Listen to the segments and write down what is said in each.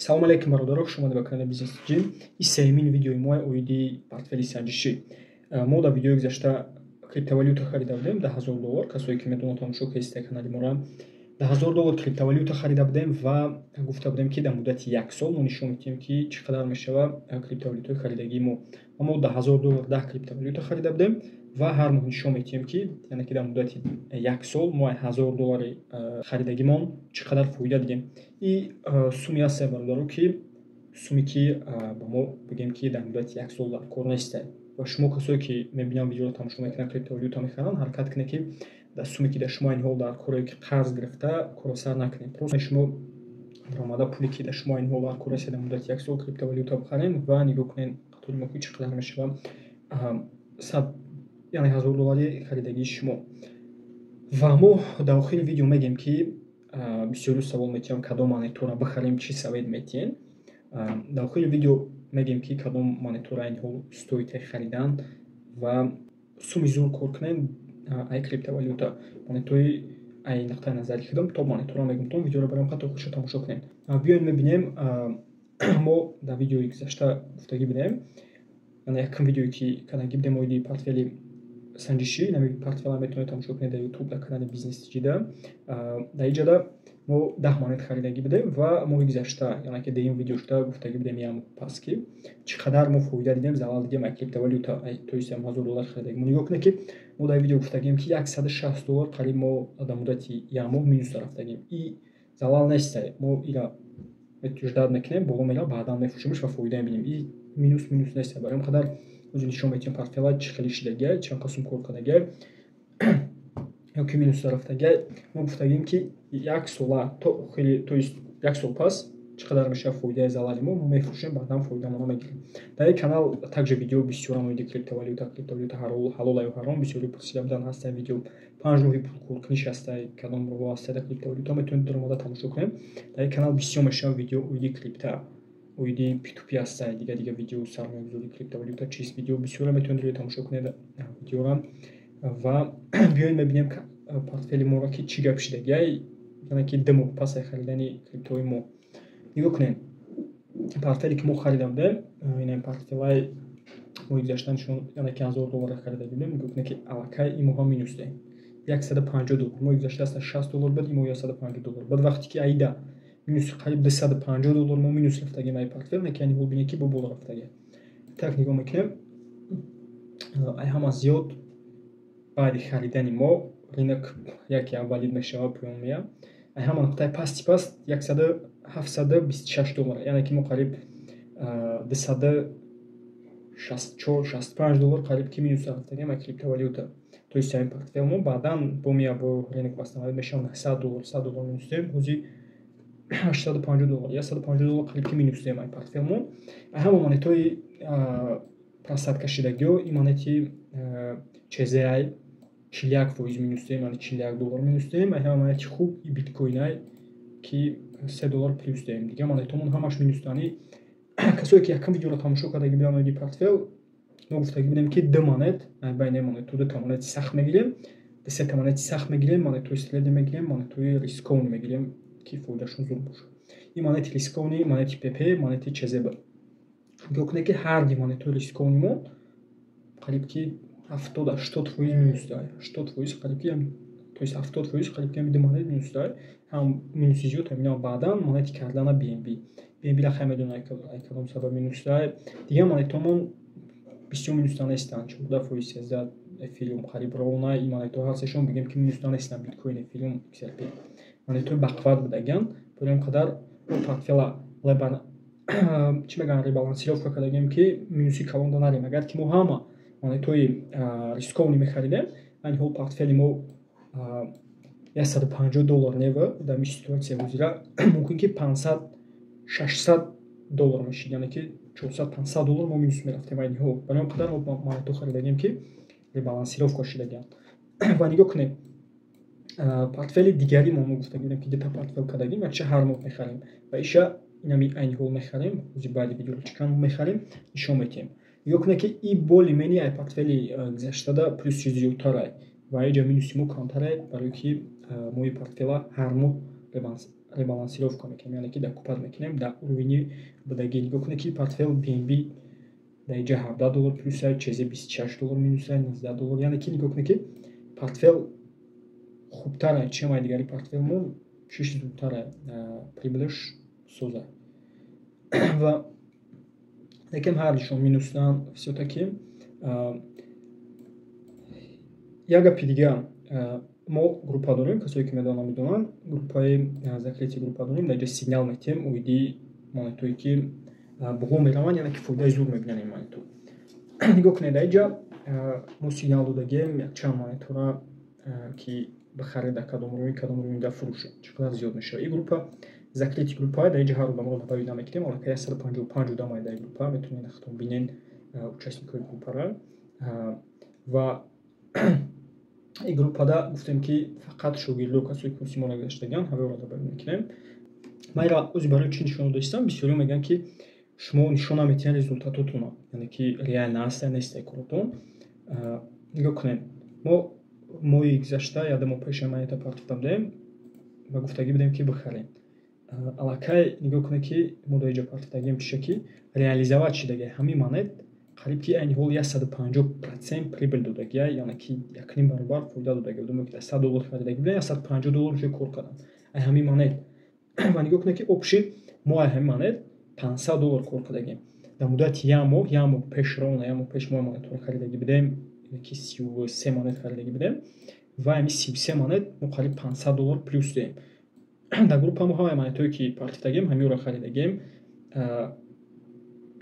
Салом алейкум, бародаро, хуш омадед ба канали Бизнес Ҷим. Ин сеюмин видеои мо оиди портфели санҷишӣ. Мо дар видеои гузашта криптовалюта харида будем 10 000 доллар. Касое ки медонанд, тамошо кардед канали моро. 10 000 доллар криптовалюта харида будем ва гуфта будем, ки дар муддати як сол мо нишон медиҳем, ки чӣ қадар мешавад криптовалютаи харидагии мо. Мо 10 000 доллар 10 криптовалюта харида будем ва ҳар моҳ нишон медиҳем, ки яъне ки дар муддати як сол мо 1000 доллари харидагимон чӣ қадар фоида дидем. И суми ҳастае, бародаро, ки суме ки ба мо бигем, ки дар муддати як сол дар кор нестае. Ва шумо, касое ки мебинанд, видеоро тамошо мекунанд, криптовалюта мехаранд, ҳаракат кунед, ки дар суме ки дар шумо айни ҳол дар коре, ки қарз гирифта, корро сар накунед. Просто шумо даромада, пуле ки дар шумо айни ҳол дар кор аст, дар муддати як сол криптовалюта бихарем ва нигоҳ кунед қатори мо, ки чӣ қадар мешавад сад, яъне 1000 доллари харидагии шумо. Ва мо дар охири видео мегӯем, ки бисёри савол метиҳам, кадом монетора бихарем, чӣ совет метиҳем. Дар охири видео мегӯем, ки кадом монетора айни ҳол стоит харидан ва суми зур кор кунем ай криптовалюта. Монетои ай нуқтаи назари худам топ монетора мегӯм. Видеоро барам то охирша тамошо кунед. Биёем, мебинем. Мо дар видеои гузашта гуфтагӣ будем, яъне якум видеое ки кардагӣ будем оиди портфели санҷишӣ, нами портфела метавонед тамошо кунед дар Ютуб, дар канали Бизнес Ҷида. Дар иҷода мо 10 монет харидагӣ будем ва моҳи гузашта, яъне ки дуюм видео шуда, гуфтагӣ будем як моҳ пас, ки чӣ қадар мо фоида дидем, залал дидем ай криптовалюта, то есть 1000 доллар харидагӣ. Мо, нигоҳ кунед, ки мо дар видео гуфтагием, ки 160 доллар қариб мо дар муддати як моҳ минус рафтагем. И залал нестае, мо ира ждать мекунем, боло мерава, баъдан мефурӯшемш ва фоида мебинем. И минус минус нестае. Барои ин қадар ҳозир нишон медиҳем портфела чӣ хеле шидагиай, чанд қисм кор кардагиай ё ки минус рафтагиай. Мо гуфтагием, ки як сола то охири, то есть як сол пас чӣ қадар мешавад фоидаи залали мо, мо мефурӯшем, баъдан фоидамонро мегирем. Дар ин канал также видео бисёрам оиди криптовалюта, криптовалюта ҳалола ё ҳаром, бисёри пурсида будан, ҳастае видео панҷ роҳи пулкоркуниш ҳастае, кадом роҳҳо ҳастае дар криптовалюта, метавонед даромада тамошо кунед. Дар ин канал бисёр мешавад видео оиди крипта, оиди P2P ҳастае, дига дига видео, сармоягузории криптовалюта чист, видео бисёре метавонед рӯи тамошо кунед видеора. Ва биёед, мебинем портфели моро, ки чӣ гап шидагиай, яъне ки 2 моҳ пас аз харидани криптои мо. Нигоҳ кунед, портфеле ки мо харида будем, ин портфелаи моҳи гузашта нишон, яъне ки 1000 доллар харида будем. Нигоҳ кунед, ки аллакай ин моҳа минус дем 150 доллар. Моҳи гузашта 160 доллар буд, ин моҳ 150 доллар. Баъд вақте ки аида минуси қариб 250 доллар мо минус рафтагем ай портфел, не ки ани ҳол бинед, ки бо боло рафтагем. Так, нигоҳ мекунем, ай ҳама зиёд баъди харидани мо рынок яке аввалид мешавад, поён меяд. Ай ҳама нуқтаи пасти паст 726 доллар, яъне ки мо қариб 264, 65 доллар қариб ки минус рафтагем ай криптовалюта, то есть ҳамин портфел мо. Баъдан бо меяд, бо рынок восстановить мешавад, 900 доллар, 100 доллар минус дем. Ҳозир 850 доллар, 150 доллар қариб ки минус дем ай портфел мо. Ай ҳама монетҳои просадка шидагиҳо ин монети CZI, 41% минус дем, яъне 41 доллар минус дем. Ай ҳама монети хуб и биткоинай, ки 3 доллар плюс дем. Дигар монетҳомон ҳамаш минус дани. Касое ки якум видеоро тамошо кардаги буданд оиди портфел, мо гуфтагӣ будем, ки ду монет байни монетҳо, дута монети сахт мегирем, сета монети сахт мегирем, монетҳои средний мегирем, монетҳои рисковый мегирем, ки фоидашон зуд бошад. Ин монети рисковый монети ПП, монети ЧЗ буд. Нигоҳ кунед, ки ҳар ди монетҳои рисковый мо қариб ки 70, 80% минус дорад, 80% қариб ки, то есть 70% қариб ки ҳами ду монет минус дорад, ҳам минуси зиёд ҳамина. Баъдан монети кардана BNB. BNB ра хай медонад, ай кадом сабаб минус дорад. Дигар монетҳомон бисёр минуста нестанд, 14%, 13, эфириум қариб ровно. Ин монетҳо ҳар сешон бигем, ки минуста нестанд: биткоин, эфириум, XRP монетҳои бақувват будагианд. Барои ин қадар портфела чӣ мегӯянд, ребалансировка кардагем, ки минуси калон нарем. Агар ки мо ҳама монетҳои рисковый мехаридем, айни ҳол портфели мо 150 доллар нева, дар ин ситуатсия ҳозира мумкин ки 500, 600 доллар мешид, яъне ки 400, 500 доллар мо минус мерафтем айни ҳол. Барои ин қадар мо монетҳо харидагем, ки ребалансировка шидагианд. Ва нигоҳ кунед портфели дигари мо. Мо гуфта будем, ки дута портфел кардагим, якча ҳар моҳ мехарем ва иша инами айни ҳол мехарем. Ҳози баъди видеоро чӣ кам мехарем, нишон медиҳем. Нигоҳ кунед, ки и более-менее ай портфели гузаштада плюси зиёдтарай ва иҷа минуси мо камтарай, барои ки мо и портфела ҳар моҳ ребалансировка мекунем, яъне ки докупать мекунем дар уровени будагӣ. Нигоҳ кунед, ки портфел BNB дар инҷа 17 доллар плюса, CZ 26 доллар минуса, 19 доллар. Яъне ки нигоҳ кунед, ки портфел хубтара, чем ай дигари портфел мо, чиш зудтара прибылаш соза. Ва лекин ҳардушон минусдан всё-таки. Як гапи дига: мо группа дорем, касое ки медонанд, медонанд, группаи закрытый группа дорем. Дар ҷа сигнал метиҳем оиди монетое, ки боло мераванд, яъне ки фоидаи зуд мебинанд ин монето. Нигоҳ кунед, дар инҷа мо сигнал додагем якчанд монетора, ки бихаред дар кадом рӯи, кадом рӯи дар фурӯшед, чӣ қадар зиёд мешавад. Ин группа закрытый группа, дар инҷа ҳар одамро добавить намекунем. Аллакай 155 одам дар группа, метавонед худтон бинед участникҳои группаро. Ва ин группада гуфтем, ки фақат шогирдо, касое ки курси моро гузаштагианд, ҳамаро добавить мекунем. Ман инро ози барои чӣ нишон дода? Бисёриҳо мегӯянд, ки шумо нишон наметиҳед результатотонро, яъне ки реально аст я нест коротон. Нигоҳ кунед, мо моҳи гузашта, як моҳ пеша монета партофта будем ва гуфтагӣ будем, ки бихарем. Аллакай нигоҳ кунед, ки мо дар инҷа партофтагием чиша, ки реализовать шудагиа ҳамин монет, қариб ки айни ҳол 150% прибыль додагия, яъне ки якним баробар фоида додагия. Одаме ки дар 100 доллар харидагӣ будем, 150 доллар уже кор карданд ай ҳамин монет. Ва нигоҳ кунед, ки общий мо ай ҳамин монет 500 доллар кор кардагем дар муддати як моҳ. Як моҳ пеш, ровно як моҳ пеш мо монетҳоро харидагӣ будем, ки 33 монет харидагӣ будем ва ҳамин 33 монет мо қариб 500 доллар плюс додем. Дар группа мо ҳамаи монетҳое ки партофтагем, ҳаминро харидагем.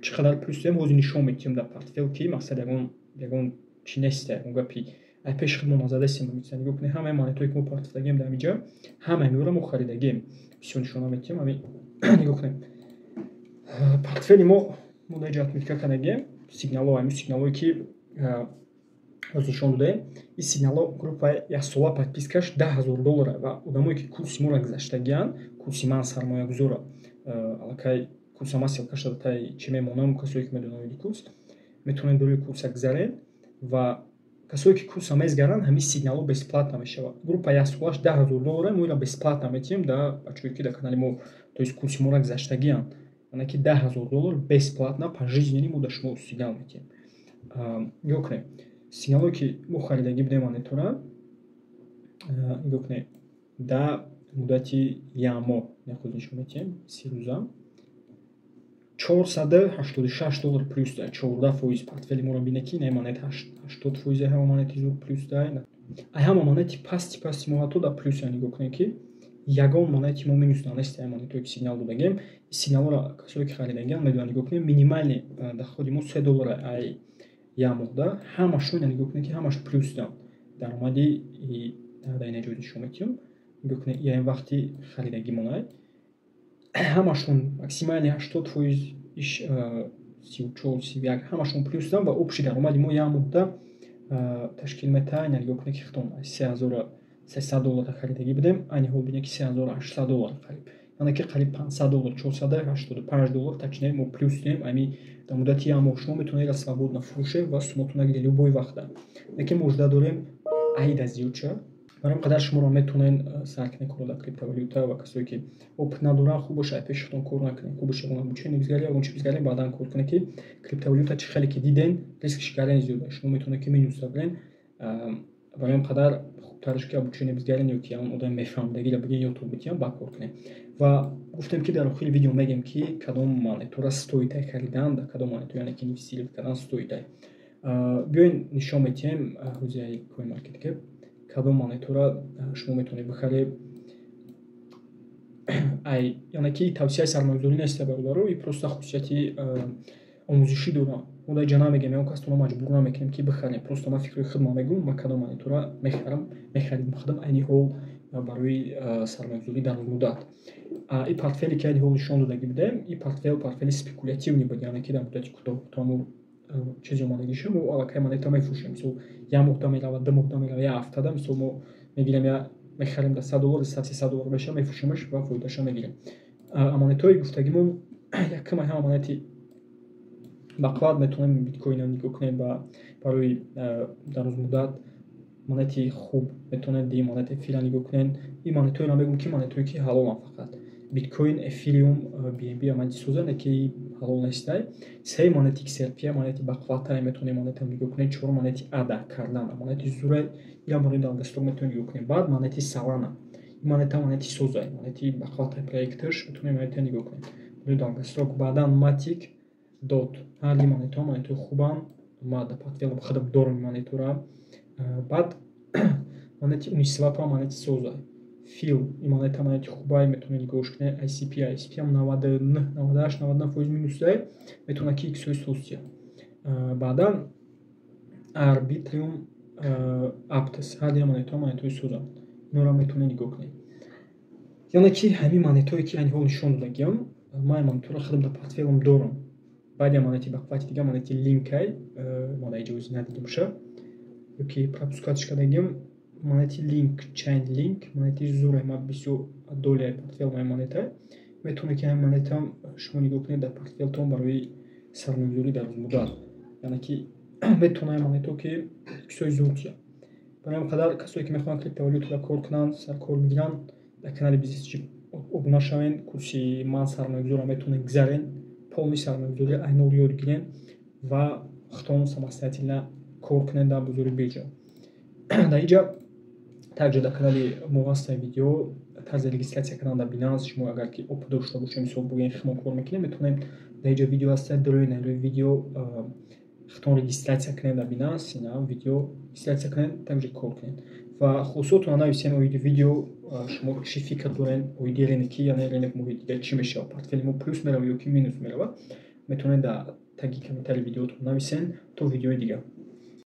Чӣ қадар плюс додем, ҳозир нишон медиҳем дар портфел, ки мақсад ягон чи нест, ягон гапи ай пеши худмон назадастем. Нигоҳ кунед, ҳамаи монетҳое ки мо партофтагем дар ҳаминҷа, ҳамаи ҳаминро мо харидагем. Бисёр нишон намедиҳем. Ҳамин нигоҳ кунед, портфели мо дар инҷа отметка кардагем сигналҳо, ҳамин сигналҳое ки ҳозир нишон додаем. Ин сигналҳо, группаи яксола подпискаш 10 000 доллара ва одамое ки курси моро гузаштагианд, курси ман сармоягузора, аллакай курса ман ссылкаша дар таи чӣ мемонам, касое ки медонанд курс, метавонед барои курса гузаред. Ва касое ки курса мезгаранд, ҳамин сигналҳо бесплатно мешавад. Группа яксолаш 10 000 доллара, мо инро бесплатно метиҳем да бачаҳое ки дар канали мо, то есть курси моро гузаштагианд, яъне ки 10 000 доллар бесплатно, пожизненно мо дар шумо сигнал метиҳем. Нигоҳ кунед, сигналҳое ки мо харидагӣ будем монетора, нигоҳ кунед, дар муддати як моҳ худ нишон метиҳем, 30 рӯза 486 доллар плюс да, 14%. Портфели моро бинед, ки ин монет 80 фоизи ҳама монети зуд плюс да. Ай ҳама монети пасти пасти мо ҳатто дар плюс. Нигоҳ кунед, ки ягон монети мо минус нанест. Ай монетое ки сигнал додагем, сигналҳоро касое ки харидагианд медонанд. Нигоҳ кунед, минимальный доходи мо 3 доллара ай як моҳда. Ҳамашон, нигоҳ кунед, ки ҳамаш плюс дан даромади дар ин ҷо нишон метиҳам. Нигоҳ кунед, ин вақти харидагимонай, ҳамашон максимальный 80%, иш 34, 31, ҳамашон плюс дан. Ва общий даромади мо як моҳда ташкил метаҳад, нигоҳ кунед, ки худтон 3300 доллар харидагӣ будем, айни ҳол бинед, ки 3800 доллар қариб, яъне ки қариб 500 доллар, 485 доллар точнее мо плюс дем ами дар муддати як моҳ. Шумо метавонед свободно фурӯшед ва суммотона гиред любой вақта, лекин мо ужда дорем аида зиёд шавад. Барои ин қадар шуморо метавонед сар кунед корро дар криптовалюта. Ва касое ки опыт надоранд, хуб бошад, пеши худтон кор накунед, хуб бошад, ягон обучение бизгаред, ягон чи бизгаред, баъдан кор кунед, ки криптовалюта чӣ хеле ки диден, рискш гарен зиёд аст, шумо метавонед ки минус бирен. Барои ин қадар хубтараш ки обучение бизгаред ё ки ягон одами мефаҳмидагиро бигиред, ёдтон битиҳам, баъд кор кунед. Ва гуфтем, ки дар охири видео мегӯем, ки кадом монетора стоит харидан, дар кадом монето, яъне ки инвестировать кардан стоит. Биёед, нишон медиҳем ҳозираи CoinMarketCap кадом монетора шумо метавонед бихаред. Ай, яъне ки тавсияи сармоягузорӣ нест, бародаро, и просто хусусияти омӯзишӣ дорам. Мо дар ҷа намегӯем, ягон кас тона маҷбур намекунем, ки бихарем. Просто ман фикри худмон мегӯям, ман кадом монетора мехарам, мехаридам худам айни ҳол барои сармоягузорӣ дар муддат. И портфеле ки айни ҳол нишон додагӣ будем, и портфел портфели спекулятивный буд, яъне ки дар муддати кӯтоҳ то мо чизи омодагиша, мо аллакай монета мефурӯшем. Мисол, як моҳда меравад, 2 моҳда меравад, як ҳафтада. Мисол, мо мегирем, мехарем дар 100 доллар, 100, 300 доллар мешава, мефурӯшемаш ва фоидаша мегирем. Монетҳои гуфтагимон, якум ҳама монети бақувват метавонем биткоинро нигоҳ кунем барои дарозмуддат. Монети хуб метавонед ди монети фира нигоҳ кунед. Ин монетҳоеро мегӯм, ки монетҳое ки ҳалоланд фақат. Биткоин, Эфириум, BNB монети созанд, ки ҳалол нестай. Се монети XRP, монети бақувваттаре, метавонем монетам нигоҳ кунед. Чор монети ADA, Cardano, монети зурай, ира барои долгосрок метавонем нигоҳ кунем. Баъд монети Solana. Ин монета монети созай, монети бақувваттаи проекташ, метавонем монета нигоҳ кунем барои долгосрок. Баъдан Matic, Dot. Ҳар ди монетаҳо монетаҳои хубанд. Ма дар портфелам худам дорам монетора. Баъд монети Uniswap монети созай. Фил, ин монета монети хубай, метавонед нигоҳш кунед. ICP, ICP ҳам 99, 98, 99% минусай, метавонад ки иксҳои соз тиҳад. Баъдан Arbitrum, Aptos, ҳар ди монетаҳо монетаҳои созанд. Инҳоро метавонед нигоҳ кунед. Яъне ки ҳамин монетҳое, ки айни ҳол нишон додагиам, ман ин монетҳоро худам дар портфелам дорам. Баъд я монети бақуввати дига, монети Линкай, ма дар иҷози надидимша ёки пропускать кардагим. Монети Линк, Chain Link монети зуре, ма бисёр доляи портфел ма монета. Метавонед, ки ҳамин монетам шумо нигоҳ кунед дар портфелтон барои сармоягузорӣ дар рӯзмуддат. Яъне ки метавонад монетҳо ки иксҳои зуд тиҳад. Барои ҳамин қадар касое, ки мехоҳанд криптовалютаро кор кунанд, саркор бигиранд, дар канали Бизнес обуна шавед. Курси ман сармоягузорро метавонед гузарен, полный сармоягузорӣ ай нол ёд гирен ва худтон самостоятельно кор кунед дар бозори биржа. Дар инҷа также дар канали мо ҳаста видео тарзи регистрация кардан дар Binance. Шумо агар ки опыт дошта бошед, мисол бугӯем, худмон кор мекунем, метавонем, дар инҷа видео ҳаста, дарои рӯи видео худтон регистрация кунед дар Binance, ина видео регистрация кунед, также кор кунед. Ва хулосотонро нависен оиди видео, шумо чӣ фикр доред оиди рынок, яъне рынок моҳи дига чӣ мешавад, портфели мо плюс мерава ё ки минус мерава, метавонед дар таги комментарии видеотон нависен. То видеои дигар.